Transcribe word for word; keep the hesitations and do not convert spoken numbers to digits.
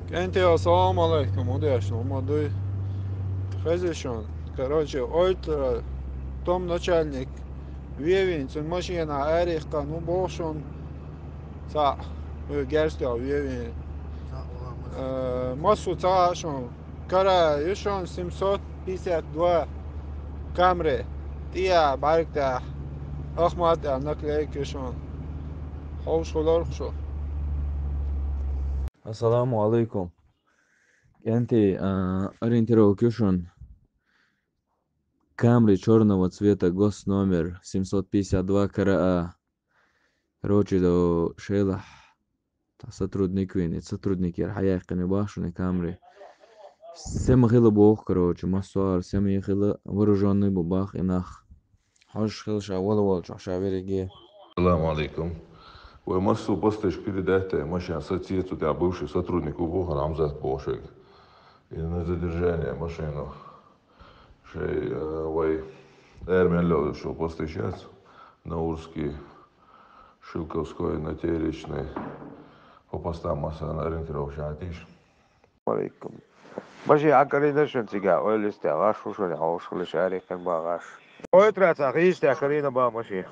КӀентий, ассаламу алейкум, удеш, ну, ма дуй. Хезишон, короче, ойтра том начальник вевин, цун машина арихка, ну, бохшон, ца, э, герстя вевин. Э, массу ца шон, кара, ешон семьсот пятьдесят два Камри, тия, баркта, Ахмат, а, наклейка шон. Хош хулар шо. Ассаламу алейкум. КӀентий, а, ориентировка ешон. Камри черного цвета, госномер семьсот пятьдесят два К Р А. Короче, до шелах. Та сотрудник вин, и сотрудник яр хьаяьккхина бахшуни Камри. Сема хила бох, короче, массуар сема хила, вооружённый бу бах и нах. Хьожаш хила ша вала волчу, ша вериге. Салам алейкум. Вай массу посташ передать тай машина сацецу, тя бывший сотрудник у Бухар Хамзат бохшек. И на задержание машину. Шей, э, вай эрмелло шо посташ яц. Наурский, Шелковской, Натеречный. По постам масса ориентировка шатиш. Алейкум. Баши, а карина шун цига, ойлис тя, гаш шуни, хауш хулиш арихкан ба гаш. Ой, траца, хиш тя карина ба маши.